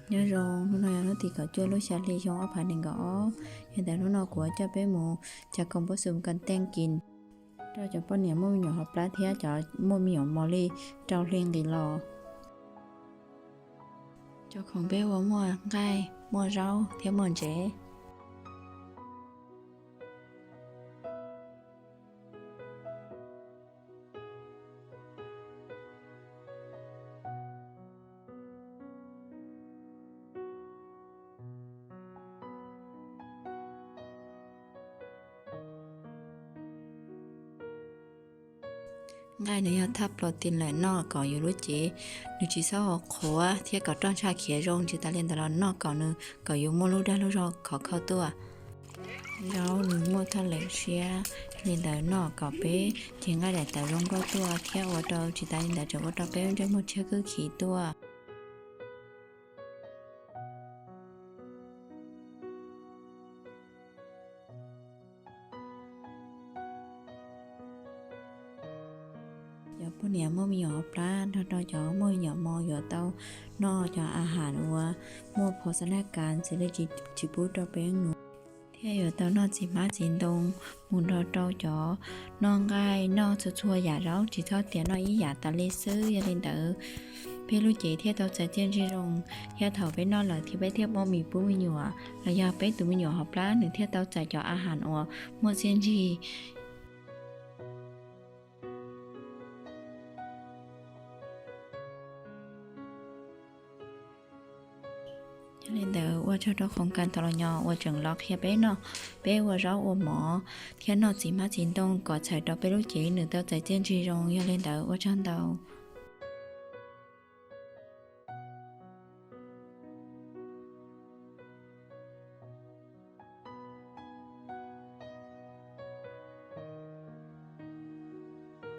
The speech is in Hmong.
Nyob zoo, hnub no yog hnub tim kaum cuaj lub xya hli xyoo ob phav nees nkaum ob. Yog li ntawd hnub no kuv coj peb mus tsa khoom pob xum ka teej kis rau cov poj niam muaj me nyuam hauv plab thiab cov muaj me nyuam mos li rau hli nqis los. Cov khoom peb ua muaj nqaij, muaj zaub thiab muaj ntsev. Nqaij nws yog thaj protein lawm, noj kom yus lub cev nws tsis txhob qhuav thiab kom roj ntsha khiav zoo, tsis tas li ntawd los noj kom nws, kom yus muaj lub dag lub zog khov kho tuaj. Zaub nws muaj thaj leem siab, li ntawd noj kom peb cev nqaij daim tawv zoo nkauj tuaj thiab ua rau, tsis tas li ntawd tseem ua rau peb ntsej muag tshiab khwb khiv tuaj. Cov poj niam muaj me nyuam hauv plab nrog rau cov muaj me nyuam mos yuav tau noj cov a has uas muaj phos xas nas kas xws li tsis pub rau peb nuv, thiab yuav tau noj txiv hmab txiv ntoo mus nrog rau cov noj nqaij, noj txhua txhua yam zaub, tsis txhob tias noj ib yam tas li xwb. Yog li ntawd peb lub cev thiaj tau txais txiaj ntsig zoo, thiab thaum peb noj lawm thiab peb thiaj muaj mis pub me nyuam, los yog peb tus me nyuam hauv plab nws thiaj tau txais cov a has uas muaj txiaj ntsig. Yog li ntawd ua tsaug rau khoom kas thaum los nyo uas tseem los qhia peb noj, peb ua zaub ua mov thiab noj txiv hmab txiv ntoo kom txhawm rau peb lub cev nws tau txais txiaj ntsig zoo. Yog li ntawd ua tsaug ntau.